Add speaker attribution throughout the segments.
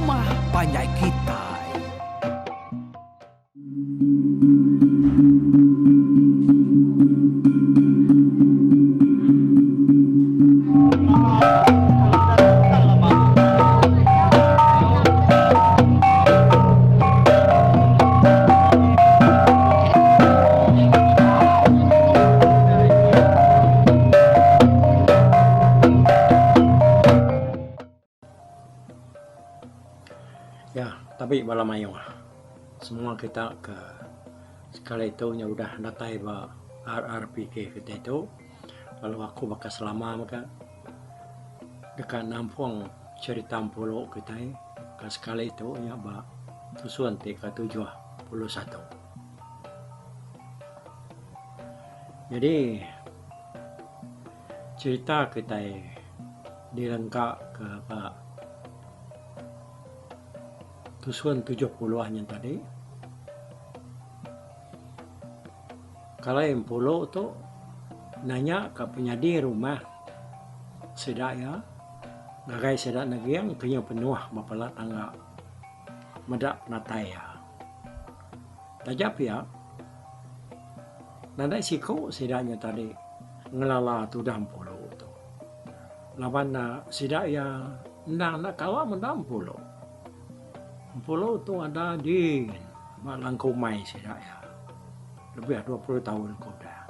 Speaker 1: rumah panjai kitai.
Speaker 2: Ya, tabi bala mayuh. Semua kita ke sekali tu nya udah datai ba RRPK kitai tu lalu aku baka selama mega deka nampung cherita empulu kitai ke sekali tu nya ba tusun ti ke 71. Nyadi cherita kitai dilengka ke ba tusun 70 nya tadi. Kalai empulu tu nanya ka penyadi rumah sida iya ngagai sida neging ke nyau penuh ba pala tangga meda penatai iya. Taja pia nadai siku sida nya tadi ngelala tudah empulu tu laban ne sida iya endang enda kala meda empulu. Empulu tu ada di ba langkau umai sida iya lebih 20 taun ke udah.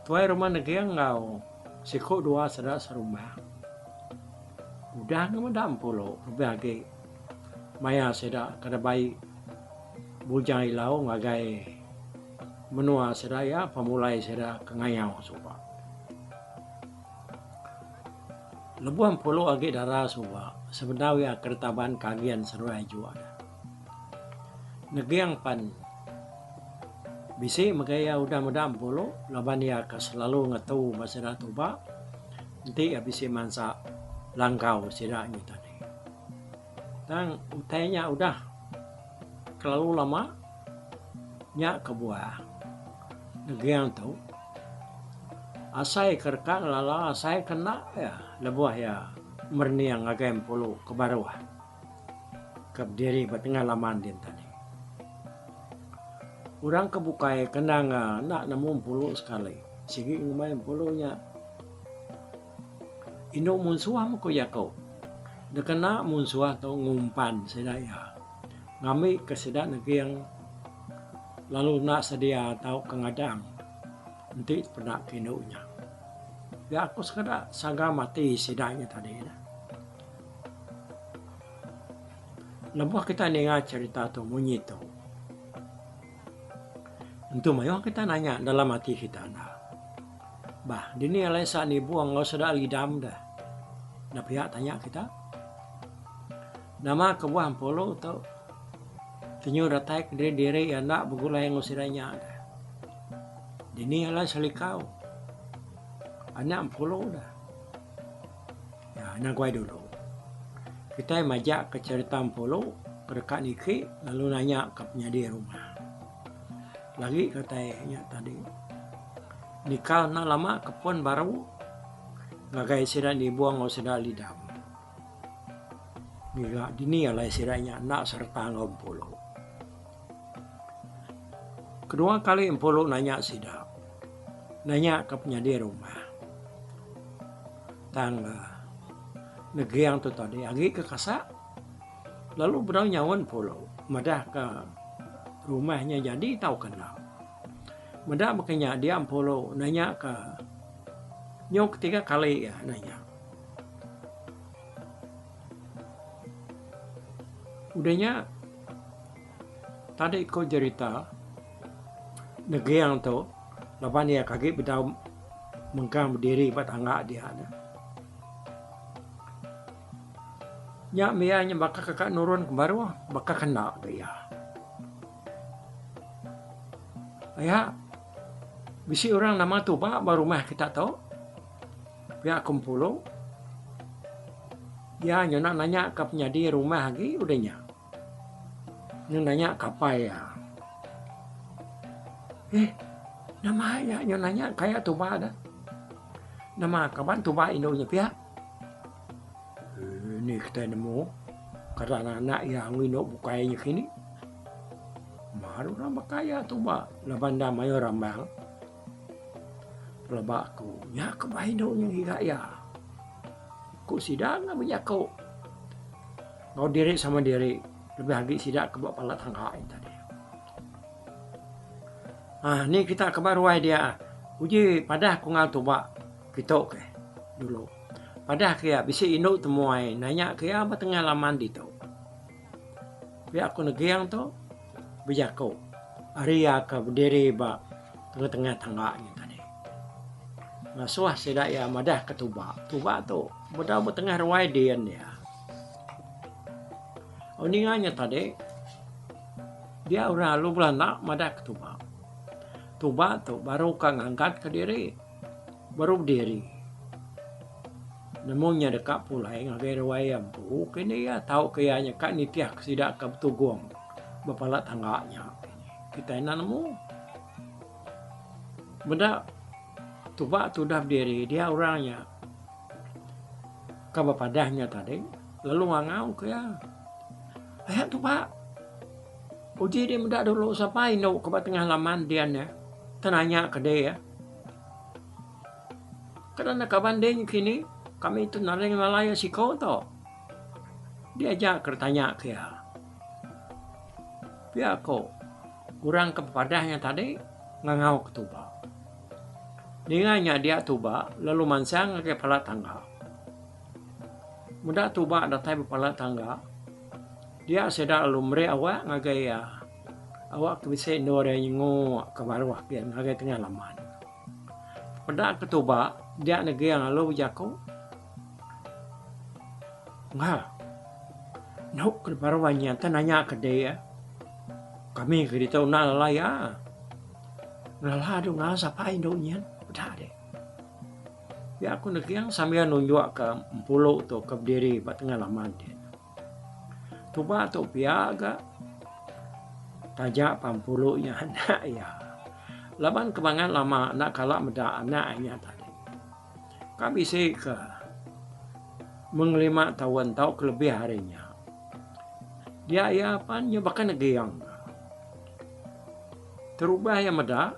Speaker 2: Tuai rumah neging enggau siku dua sida serumah udah ne meda empulu lebih agi maya sida ke dibai Bujang Ilau ngagai menua sida iya pemulai sida ke ngayau suba. Lebuh empulu agi dara suba sebedau iya ke ditaban ke agin seduai ajuk ne. Neging pan bisi mega iya udah meda empulu laban iya ke selalu ngetu ba sida tuba enti iya bisi mansa langkau sida nya tadi. Tang utai nya udah kelalu lama nya kebuah Neging tu asai ke deka ngelala asai ke enda iya lebuh iya merening ngagai empulu ke baruh ke bediri ba tengah laman din tadi. Orang ke bukai ke endang enda nemu empulu sekali sigi ngumbai empulu nya indu munsuh meh ku jaku. Dikena munsuh tu ngumpan sida iya ngambi ke sida neging lalu enda sedia tauka ngadang enti peda ke indu nya. Pia ku sekeda sagam ati sida nya tadi ne. Lebuh kita ninga cherita tu munyi tu entu mayuh kita nanya dalam ati kita enda. Bah dini alai sa nibung enggau sida lidam deh. Enda pia tanya kita. Nama kebuah empulu tu tenyu datai kediri diri iya enda begulai enggau sida nya deh. Dini alai selikau anak empulu deh. Ya anang guai dulu. Kitai majak ke cherita empulu ke deka niki lalu nanya ka penyadi rumah. Lagi kitai nya tadi nikal enda lama ke pun baru ngagai sida nibung enggau sida lidam. Ngiga dini alai sida nya enda sereta enggau empulu. Kedua kali empulu nanya sida nanya ka penyadi rumah. Tang neging tu tadi agi ke kasak lalu bedau nyaun empulu madah ka rumah nya jadi tauka enda. Meda baka nya dia empulu nanya ka nyau ketiga kali iya nanya. Udah nya tadi ko jerita neging tu laban iya ke agi bedau mengkang bediri ba tangga dia ne. Nya mih iya nya baka kaka nurun ke baruh baka ke enda ga iya. Aya bisi orang nama tuba ba rumah kita tu pia ku Empulu. Iya nyuna nanya ka penyadi rumah agi udah nya. Nyun nanya ka apai iya. Eh nama iya nyun nanya ka iya tuba da. Nama kaban tuba indu nya pia. Eh ni kitai nemu. Kada ne anak iya enggau indu bukai nya kini. Mar orang baka iya tuba laban enda mayuh rambang. Pelaba aku nya ke bah indu nya ngiga iya. Ku sida enggau bejaku enggau diri sama diri lebih agi sida ke ba pala tangga nya tadi. Aaa ni kita ke ba ruai dia uji padah ku enggau tuba kitu ke dulu. Padah ke iya bisi indu temuai nanya ke iya ba tengah laman ditu. Pia ku Neging tu bejaku ari iya ke bediri ba tengah-tengah tangga nya tadi. Ngasuh sida iya madah ke tuba. Tuba tu bedau ba tengah ruai din iya. Au ninga nya tadi dia orang lalu belanda madah ke tuba. Tuba tu baru ka ngangkat ke diri baru bediri. Nemu nya deka pulai ngagai ruai iya empu kini iya tau ke iya nya ka nitih ke sida ke betugung ba pala tangga nya. Kitai enda nemu. Meda tuba tudah bediri dia orang nya ke bepadah nya tadi lalu ngangau ke iya. Aya tuba uji deh meda dulu sapa indu ke ba tengah laman dian nya tenanya ke deh. Kada enda kaban ding kini kami tu nadai ngelalai iya siko tu. Dia aja ke tanya ke iya. Pia ko orang ke bepadah nya tadi ngangau ke tuba. Ninga nya dia tuba lalu mansang ngagai pala tangga. Meda tuba datai ba pala tangga dia sida lalu meri awak ngagai iya awak ke bisi endur iya nyenguk ke baruh gin ngagai tengah laman. Peda ke tuba dia neging lalu bejaku Enggau enu ke baru anyi enta nanya ke dek kami ke ditu enda lalai iya. Ngelala deh enggau sapa indu nyin peda deh. Pia ku neging sambil nunjuk ke empulu tu ke bediri ba tengah laman ti. Tuba tu pia ga taja pan empulu nya anak iya. Laban ke bangat lama enda kala meda anak inya tadi. Ka bisi ke meng lima taun tauka lebih ari nya. Dia iya pan nya baka neging. Terubah iya meda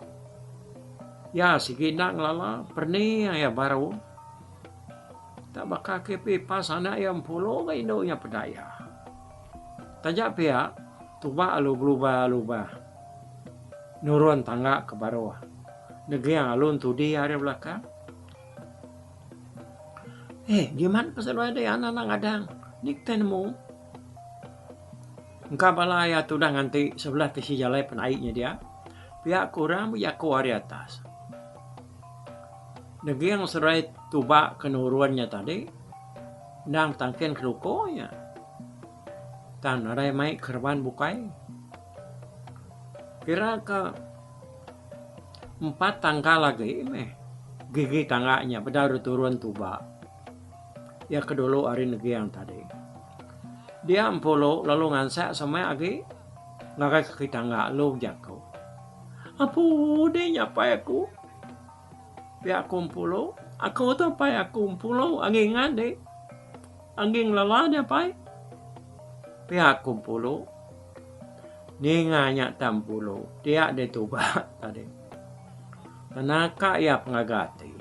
Speaker 2: iya sigi enda ngelala perni iya baru. Tak baka ke pi pas anak iya empulu ga indu nya peda iya. Taja pia tuba lalu belubah-lubah. Nurun tangga ke baruh. Neging alun tudi ari belakang. Eh, jimat pasal wai deh anak anak ngadang. Ni kitai nemu. Engka bala iya tudah nganti sebelah tisi jalai penai nya dia. Pia ku orang bejaku ari atas. Neging serai tuba ke nurun nya tadi endang betangkin keluko nya. Tang nadai mai kereban bukai. Kira ka empat tangkal agi meh gigi tangga nya bedau deh turun tuba iya ke dulu ari neging tadi. Dia empulu lalu ngansak semak agi ngagai kaki tangga lalu bejaku, Apu deh nya apai aku. Pia aku empulu, aku tu apai aku empulu agi ngan deh. Agi ngelala deh apai. Pia aku empulu. Ninga nya tang empulu dia deh tuba tadi. Tenaka iya pengaga ati.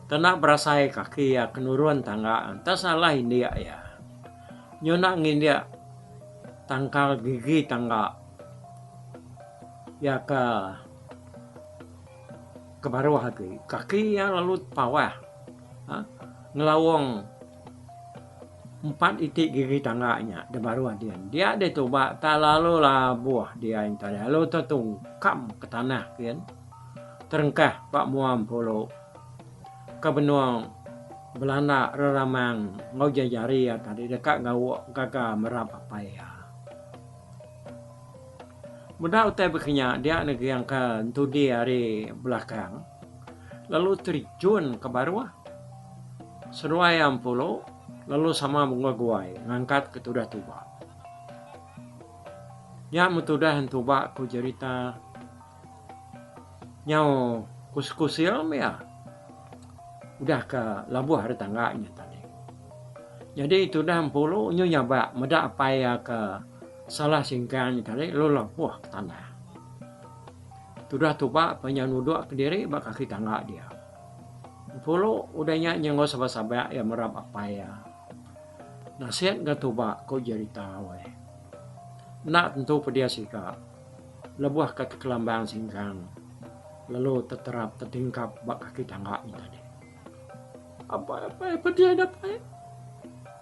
Speaker 2: Tena berasai kaki iya ke nurun tangga enta salah indik iya. Nyuna ngindik tangkal gigi tangga iya ke ke baruh agi. Kaki iya lalu tepawah uhh ngelawong empat iti gigi tangga nya da baruh din. Dia deh tuba tak lalu labuh dia nya tadi lalu tetungkam ke tanah gin terengkah ba mua empulu ke benung belanda reramang enggau jari iya tadi deka gawa gaga merap apai iya. Meda utai baka nya dia neging ke entudi ari belakang lalu terjun ke baruh seduai iya empulu lalu sama beguai-guai ngangkat ke tudah tuba. Nya meh tudah entuba ku jerita nyau kusil-kusil meh iya udah ke labuh ari tangga nya tadi. Nyadi tudah empulu nyu nyabak meda apai iya ke salah singkang nya tadi lalu labuh ke tanah. Tudah tuba pa nyau nuduk kediri ba kaki tangga dia. Empulu udah nya nyenggau sabak-sabak iya merap apai iya. Nasit ga tuba ku jerita weh. Enda tentu pedis siga lebuh ke tekelambang singkang lalu teterap tetingkap ba kaki tangga nya tadi. Apai apai pedis da apai.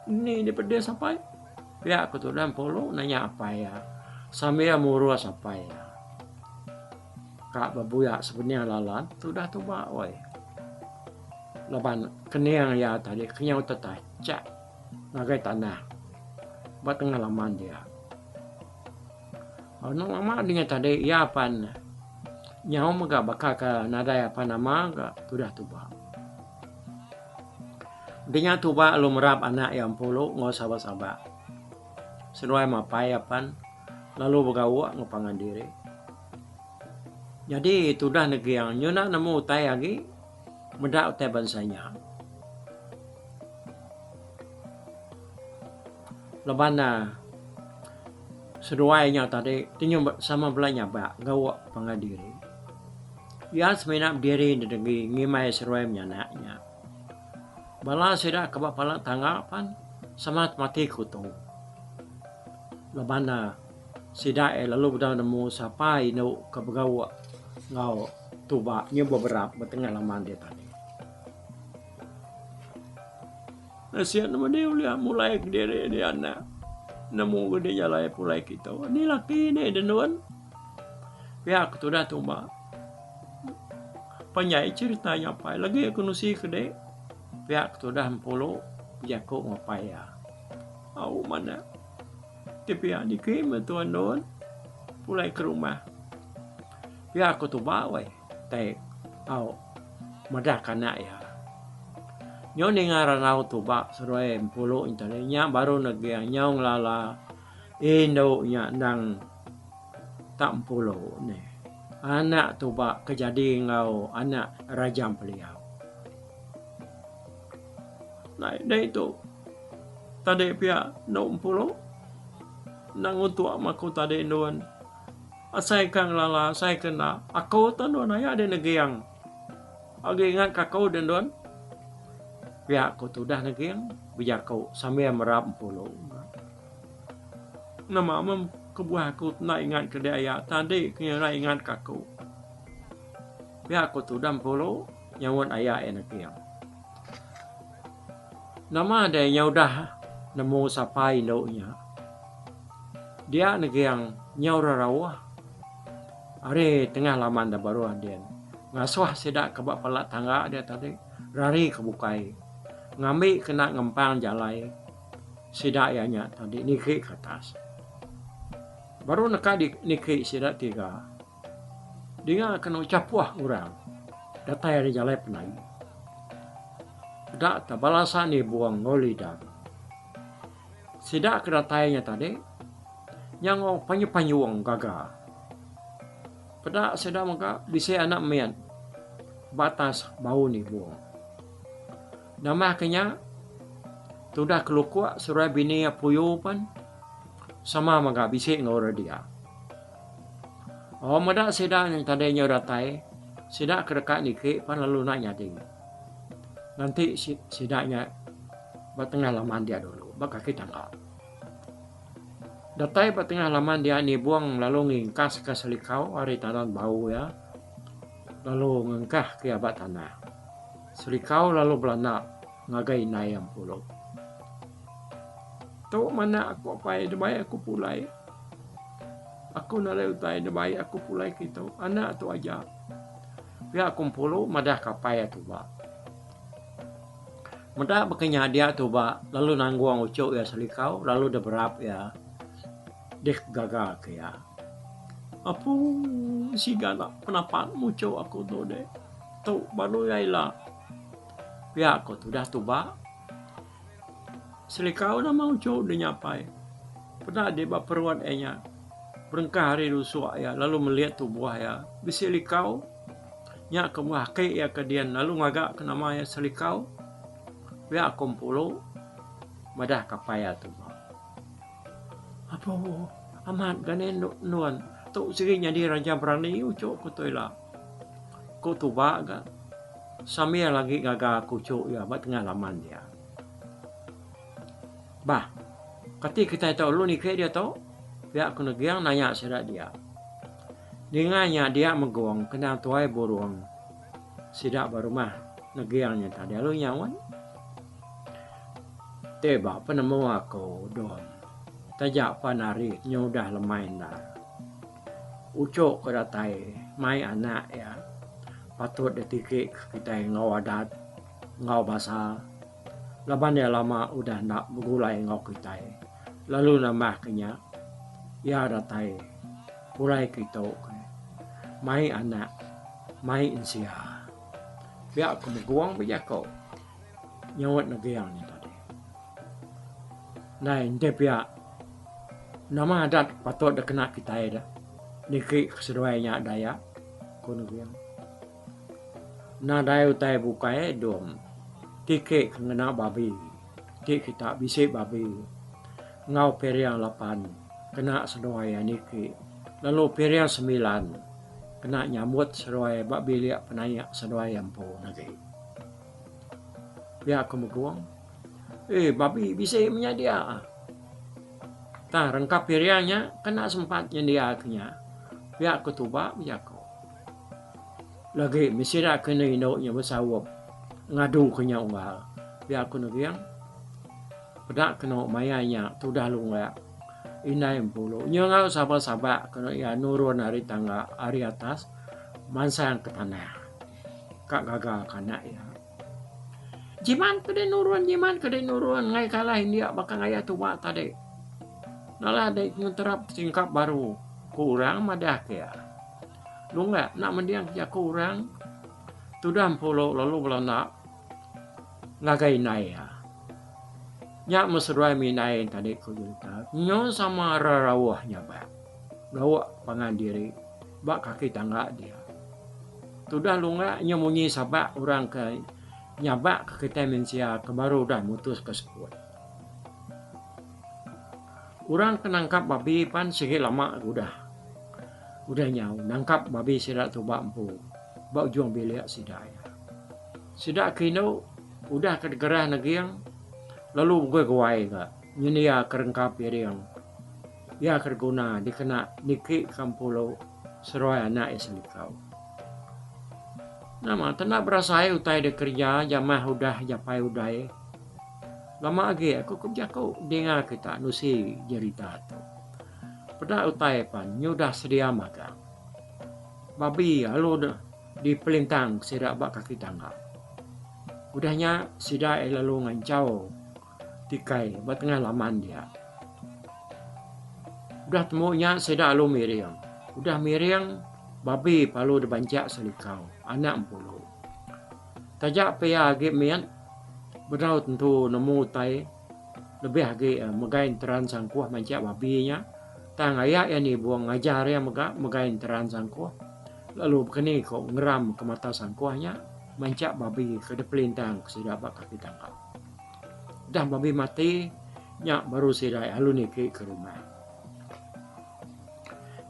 Speaker 2: Ni deh pedis apai. Pia ku tudah Empulu nanya apai iya sambil murus apai iya. Ka bebuya sebening lalan tudah tuba weh. Laban kening iya tadi kenyau tetachak ngagai tanah ba tengah laman dia. Anu lama dinga tadi iya pan nyau mega baka ke nadai apan nama ga tudah tuba. Dinga tuba lalu merap anak iya empulu enggau sabak-sabak. Seduai mapai apan lalu begauk enggau pangan diri. Nyadi tudah neging nyuna nemu utai agi meda utai bansa nya. Laban ne seduai nya tadi ti nyau sama bela nyabak gauk pangan diri. Iya semina bediri dedegi ngimbai seduai menyanak nya. Bala sida ke ba pala tangga pan sama temati kutu. Laban ne sida eh lalu bedau nemu sapa indu ke begauk enggau tuba nyau beberap ba tengah laman dia tadi. Asil ne madi ulih mulai kediri di anak nemu ke di jalai pulai kitu. Ni laki ne denun. Pia ku tudah tuba. Panjai cerita nya apai lagi aku nusi ke dek. Pia ku tudah empulu bejaku enggau apai iya. Au manah. Ti pia niki meh tuan endun pulai ke rumah. Pia ku tuba weh tai au madah ke anak iya. Nyau ninga randau tuba seduai empulu nya tadi nya baru neging nyau ngelala indu nya endang tak empulu neh. Anak tuba ke jadi enggau anak Raja Empeliau. Nai dei tu tadi pia endu empulu endang ngutuk aku tadi endun. Asai ka ngelala asai ke enda aku tu endun aya deh neging. Agi ingat ka aku deh endun. Pia ku tudah neging bejaku sambil merap empulu. Nama meh kebuah aku enda ingat ke dek aya tadi ke ira ingat ka aku. Pia ku tudah empulu nyaut aya iya neging. Nama deh nya udah nemu sapa indu nya. Dia neging nyau rerauh ari tengah laman da baruh din. Ngasuh sida ke ba pala tangga dia tadi rari ke bukai ngambi kena ngempang jalai sida iya nya tadi niki ke atas. Baru neka niki sida tiga dinga kenu chapuh orang datai ari jalai penai. Peda ta bala sani buang enggau lidam. Sida ke datai nya tadi nyangau panyung-panyung gaga. Peda sida mega bisi anak mit ba atas bau nibung. Nambah ke nya, tudah kelukuk seruai bini iya Puyu pen sama mega bisi enggau orang dia. Oh meda sida nya tadi nyau datai, sida ke deka niki pen lalu enda nyadi. Nganti sida nya ba tengah laman dia dulu, ba kaki tangga. Datai ba tengah laman dia Nibong lalu ngingkaska selikau ari tadan bau iya lalu ngengkahka iya ba tanah. Selikau lalu belanda ngagai indai iya Empulu. Tu manda aku apai dibai aku pulai. Aku nadai utai dibai aku pulai kitu anak tu aja. Pia ku Empulu madahka apai iya tuba. Meda baka nya dia tuba lalu nanggung uchu iya selikau lalu deh berap iya deh gaga ke iya. Apu siga enda penapat muchu aku tu deh. Tu baru iya ila. Pia ko tudah tuba. Selikau nama uchu deh nyapai. Peda deh ba perut iya nya berengkah ari rusuk iya lalu melit tubuh iya bisi likau. Nya kebuah ake iya ke din lalu ngaga ke nama iya Selikau pia ku Empulu. Madah ka apai iya tuba. Apo amat ga nih nuan tu sigi nyadi raja berani uchu ku tu ila. Ku tuba ga sambil agi gaga ku uchu iya ba tengah laman dia. Bah kati kitai tu lalu niki diatu? Pia ku Neging nanya sida dia. Ninga nya dia megong kena tuai burung sida ba rumah Neging nya tadi lalu nyaut. Ti ba penemu aku dom taja pan hari nyu udah lemai endar. Uchu ke datai mai anak iya patut ditiki kitai enggau adat enggau basa laban iya lama udah enda begulai enggau kitai lalu nambah ke nya iya datai pulai kitu mai anak mai ensia. Pia ku Megung bejaku. Nyaut Neging nya tadi. Ndai enti pia nama adat patut da kena kitai da niki ke seduai nya Dayak, ku Neging. Nadai utai bukai dum tiki ke ngena babi ti kita bisi babi enggau piring lapan kena seduai iya niki lalu piring semilan kena nyambut seduai ba bilik penaik seduai iya empu agi. Pia ku Megung. Eh babi bisi menya dia. Tang rengka piring nya kena sempat nyendia ke nya. Pia ku Tuba bejaku. Lagi meh sida ke enda indu nya besaup ngadu ke nya unggal. Pia ku Neging. Peda kenu maya nya tudah lunggak indai empulu. Nya enggau sabak-sabak kenu iya nurun ari tangga ari atas mansang ke tanah. Ka gaga ka anak iya. Jiman ke deh nurun jiman ke deh nurun ngai kalah india baka ngayah tuba tadi. Nalah deh ngenterap singkap baru ku orang madah ke iya. Lunga enda mending jaku orang tudah empulu lalu belanda ngagai indai iya. Nya meh seduai mindai tadi ku jerita nyu sama rerauh nyabak gawa pangan diri ba kaki tangga dia. Tudah lunga nya munyi sabak orang ke nyabak ke kitai mensia ke baru udah mutus ke seput. Orang ke nangkap babi pan sigi lama ke udah. Udah nyau nangkap babi sida tuba empu ba ujung bilik sida iya. Sida ke indu udah ke digerah neging lalu beguai-guai ga nyendia ke rengka piring iya ke diguna dikena niki ke empulu. Seruai anak iya selikau. Nama tenda berasai utai da kereja jamah udah japai udai. Lama agi aku ke bejaku dinga kita nusi jerita tu. Peda utai pan nyudah sedia magang. Babi alu dipelintang sida ba kaki tangga. Udah nya sida iya lalu nganchau tikai ba tengah laman dia. Udah temu nya sida alu miring. Udah miring, babi palu dibanchak selikau, anak empulu. Taja pia agi mit, bedau tentu nemu utai lebih agi megai enteran sangkuh manchak babi nya tang aya iya nibung ngajar iya mega megai enteran sangkuh lalu bekeni ko ngeram ke mata sangkuh nya manchak babi ke dipelintang sida ba kaki tangga. Dah babi mati, nya baru sida lalu niki ke rumah.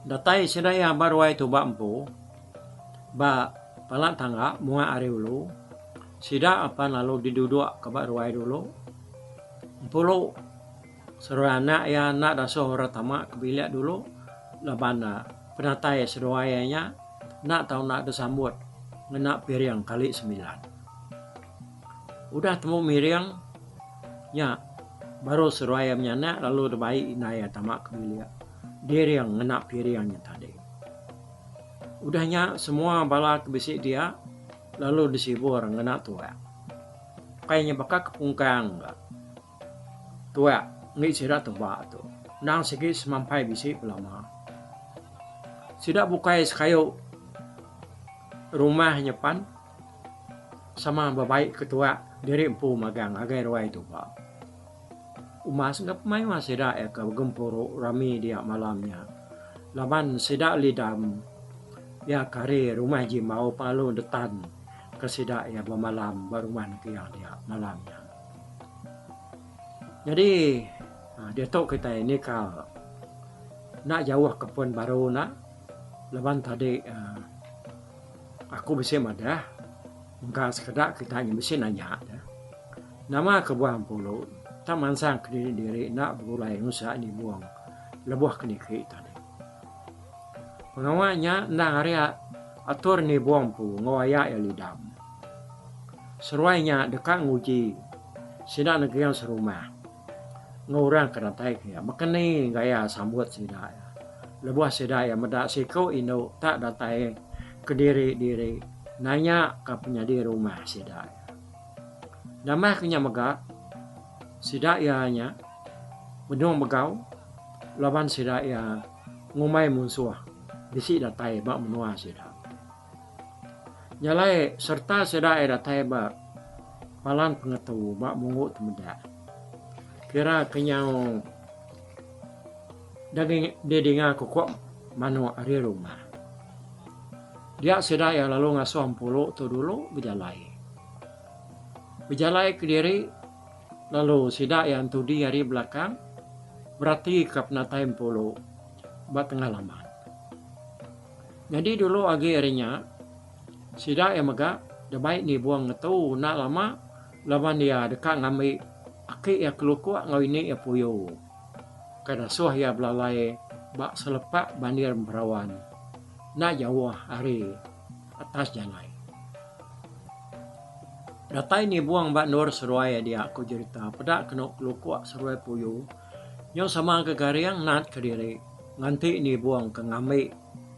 Speaker 2: Datai sida iya ba ruai tuba empu, ba pala tangga muak ari ulu, sida apan lalu diduduk ke ba ruai dulu. Empulu seruai anak iya enda dasuh orang tama ke bilik dulu laban penatai seduai iya nya enda tau enda disambut ngena piring kali semilan. Udah temu miring nya baru seruai iya menyanak lalu dibai indai iya tama ke bilik diring ngena piring nya tadi. Udah nya semua bala ke bisi dia lalu disibur ngena tuak. Ukai nya baka ke pungkang ga tuak enggi sida tuba tu endang sigi semampai bisi belama. Sida bukai sekayu rumah nya pan. Sama bebaik ke tuak diri empu magang ngagai ruai tuba. Umas enggau pemayuh sida iya ke begempuru rami dia malam nya laban sida Lidam iya ke ari rumah Jimbau pengalu detan ke sida iya bemalam ba rumah nekia dia malam nya. Nyadi diatu kitai nikal enda jauh ke pun baru enda laban tadi uhh aku bisi madah mega sekeda kita nya bisi nanya ne nama kebuah empulu tak mansang kediri diri enda begulai ngusa nibung lebuh ke niki tadi. Pengawa nya endang ari atur nibung empu enggau aya iya Lidam. Seruai nya deka nguji sida neging serumah enggau orang ke datai ke iya baka ni gaya sambut sida iya lebuh sida iya meda siku indu tak datai kediri-diri nanya ka penyadi rumah sida iya. Nambah ke nya mega sida iya nya benung begau laban sida iya ngumbai munsuh bisi datai ba menua sida. Nya alai sereta sida iya datai ba palan pengetu ba munggu temedak. Kira ke nyau daging didinga kukuk manuk ari rumah. Dia sida iya lalu ngasuh empulu tu dulu bejalai. Bejalai kediri lalu sida iya entudi ari belakang beratika penatai empulu ba tengah laman. Nyadi dulu agi ari nya, sida iya mega dibai nibung ngetu enda lama laban iya deka ngambi aki iya kelukuk enggau ini iya puyu ke dasuh iya belalai ba selepak bandir Berawan enda jauh ari atas jalai. Datai nibung ba endur seduai iya dia ku jerita peda kenu kelukuk seduai puyu nyau sama ke garing nat kediri nganti nibung ke ngambi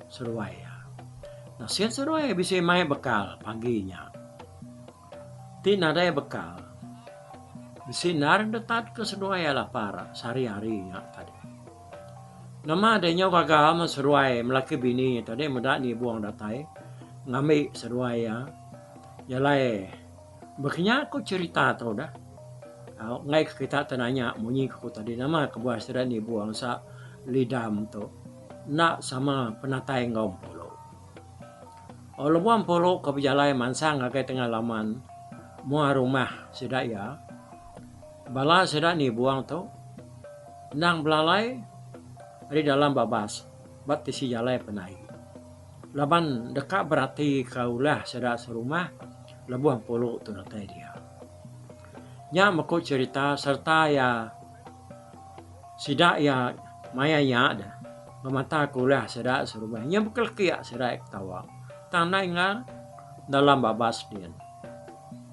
Speaker 2: seduai iya. Nasit seduai bisi mai bekal pagi nya. Ti nadai bekal, bisi endar detat ke seduai iya lapar sehari-hari nya tadi. Nama deh nyau gaga meh seduai melaki bini tadi meda nibung datai ngambi seduai iya jalai bekinya ku cherita tu dah. Au enggai ke kita te nanya munyi ke ku tadi nama kebuah sida nibung sa Lidam tu enda sama penatai enggau Empulu. Oh lebuh Empulu ke bejalai mansang ngagai tengah laman mua rumah sida iya, bala sida nibung tu endang belalai ari dalam babas ba tisi jalai penai laban deka beratika ulah sida serumah lebuh Empulu tu datai dia. Nya meku cherita sereta iya sida iya maya iya deh ngemata ke ulah sida serumah nya bekelekik sida iya ketawa tang enda ingat dalam babas din.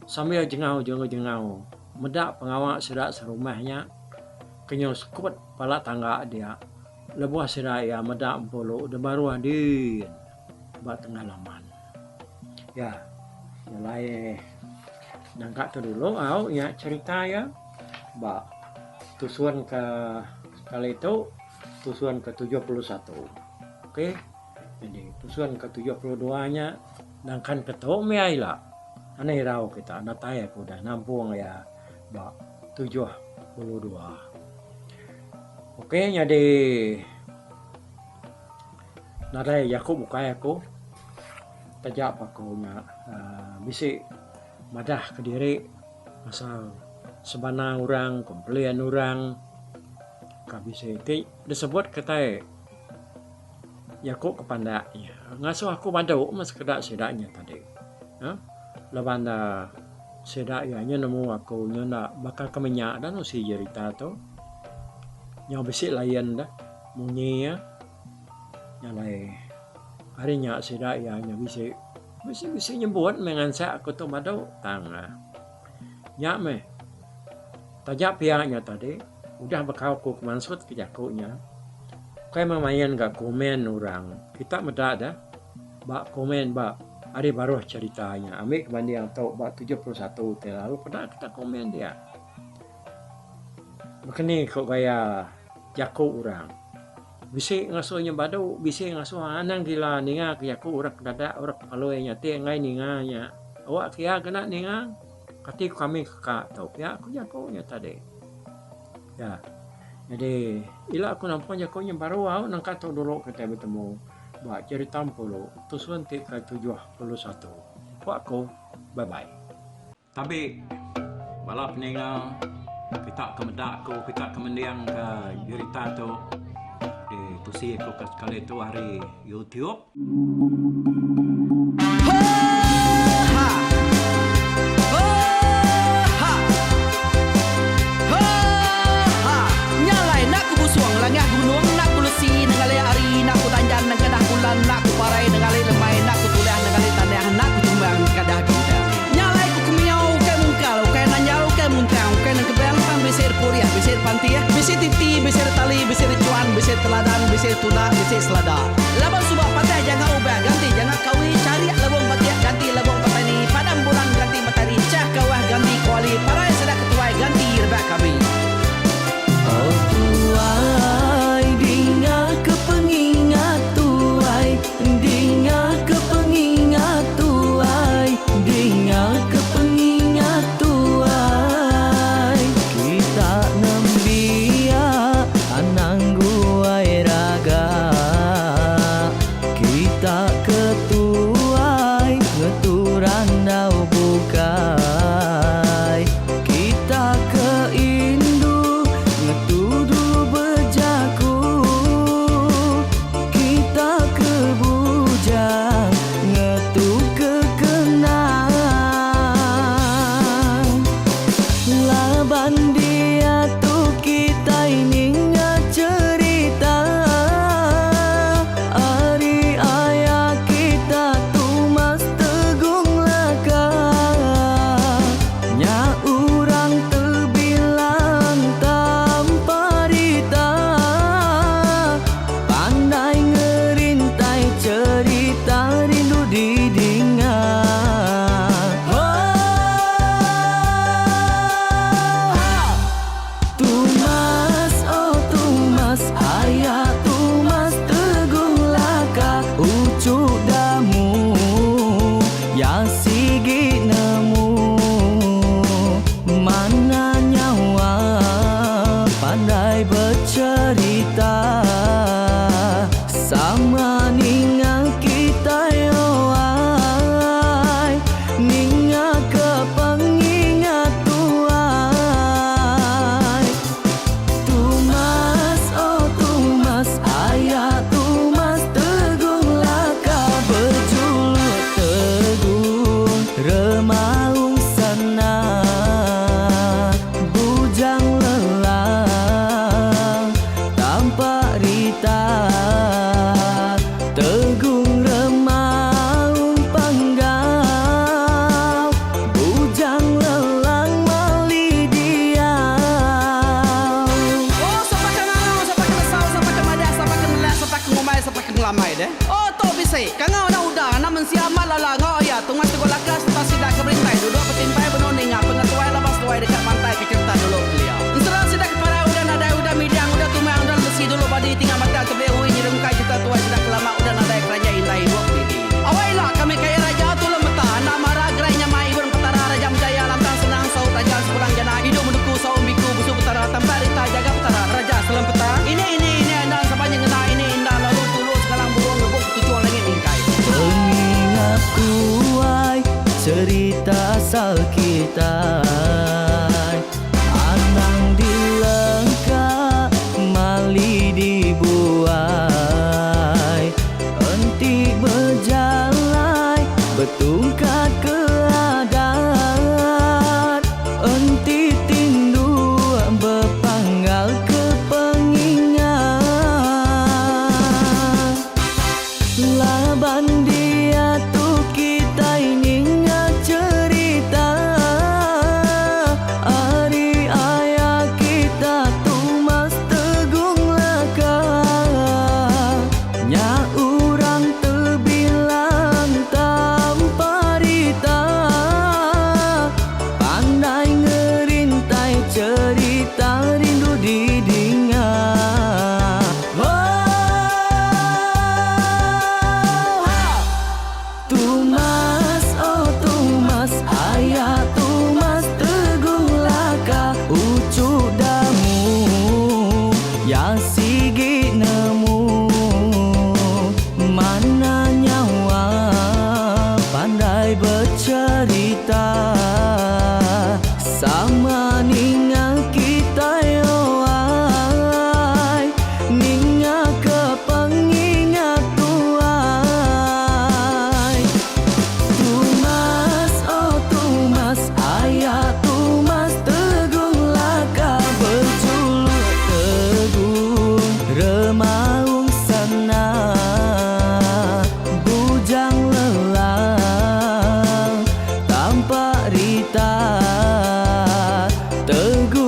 Speaker 2: Sambil jengau jengau jengau meda pengawa sida serumah nya ke nyau sekut pala tangga dia lebuh sida iya meda empulu da baruh din ba tengah laman. Ya nyelai nangka tu dulu au nya cherita iya ba tusun ke sekali tu tusun ke 71. Okey jadi tusun ke 72 nya nangkan ke tu mih ila anih irau kita datai aku udah nampung iya ba 72. Okey nyadi Nadai jaku bukai aku taja pa aku nya uhh bisi madah kediri pasal sebana orang complain orang ka bisi ti disebut kitai jaku ke pandak nya ngasuh aku badu meh sekeda sida nya tadi uhh laban ne sida iya nya nemu aku nya enda baka ke menya da nusi jerita tu nyau bisi lain da munyi iya. Nya alai ari nya sida iya nya bisi bisi bisi nyebut meh ngansak ku tu badu tang uhh nya meh taja pia nya tadi udah bekau ku mansut ke jaku nya kai meh main ga komen orang kita meda deh ba komen ba ari baruh cherita nya ambi ke banding tu ba 71 ti lalu peda kita komen dia. Baka ni ku gaya jaku orang. Bisi ngasuh inya badu, bisi ngasuh anang gila ninga ke jaku orang ke dadak, orang ke palui nya ti enggai ninga nya. Awak ke iya kena ninga, kati ku kami ke ka tu pia ku jaku nya tadi. Ya. Jadi ila ku nampung jaku nya baru au nangka tu dulu kitai betemu ba Cherita Empulu tusun ti ke 71. Ku aku. Bye bye. Tabi bala peninga. Kita ke meda aku, kita ke mending ke jerita tu ditusi aku ke sekali tu ari YouTube.
Speaker 1: Nya alai enda ku busung langah gunung enda ku lesi nengali hari enda ku danjan nengkadah bulan enda ku parai nengali lemai enda ku tulah nengali tanah enda ku tumbang nengkadah bintang. Nya alai ku kemiau ukai mungkal ukai nanjal ukai muntang ukai nengkebang tang bisi repurih bisi repantih bisi titi bisi retali bisi rechuan bisi teladan bisi tunda bisi selada. Laban suba patah janga ubah ganti janga kawi charik lebung batik ganti lebung petani padam bulan ganti matari chah kawah ganti kuali parai sida ketuai ganti rebak kami.
Speaker 3: Oh tuai dinga ke pengingat tuai dinga ke pengingat tuai dinga ke pengingat tuai kita nembiak anang guai raga kita ke tuai ngetu randau bukai kita ke indu ngetu dulu bejaku kita ke bujang ngetu ke kenang laban diatu kitai ninga cherita ari aya kita Tumas Tegung Laka nya urang tebilang tanpa rita pandai ngerintai cherita rindu didinga. Tumas oh Tumas aya Tumas Tegung Laka uchu damu ya sigi nemu mana nyawa pandai becerita sama ninga kitai oh ai ninga ke pengingat tuai Tumas oh Tumas aya Tumas Tegung Laka bejuluk Tegung Remaung Sana Bujang Lelang Tampak Rita Tegung Remaung Panggau Bujang Lelang Mali Diau.
Speaker 1: Oh sapa ke ngangau sapa ke nesau sapa ke madah sapa ke nelak sapa ke ngumbai sapa ke ngelamai deh. Oh tu bisi kangau anak uda anak mensia amat lala enggau aya Tumas Teguh Laka sereta sida ke berintai duduk betimpai benung ninga pengetuai laban seduai deka mantai ke cherita dulu kelia. Ensera sida ke parai udah nadai udah midang udah tumang udah lemesi dulu badi tinggal batang tebeli ui nyerungkai cherita tuai sida ke lama udah nadai keranjai indai ibuk didi. Awai ila kami kaya raja tulung meta enda mara gerai nyamai ibun petara raja menjaya lantang senang saut raja sepulang jana idup menduku saum biku busu petara tampak rita jaga petara raja selempeta ini ini ini enda sapa nyengena ini inda lalu tulu sekalang burung ngebuk ketuchung langit mingkai.
Speaker 3: Pengingat kuai cerita asal kitai anang dilengka mali dibuai enti bejalai betungkat ke adat enti tindu bepanggal ke pengingat laban diatu kitai ninga cherita ari aya kita Tumas Tegung Laka nya urang tebilang tanpa rita pandai ngerintai cherita rindu didinga. Tumas oh Tumas aya Tumas Tegung Laka uchu damu ya sigi nemu mana nyawa pandai becerita sama ninga. Teguh.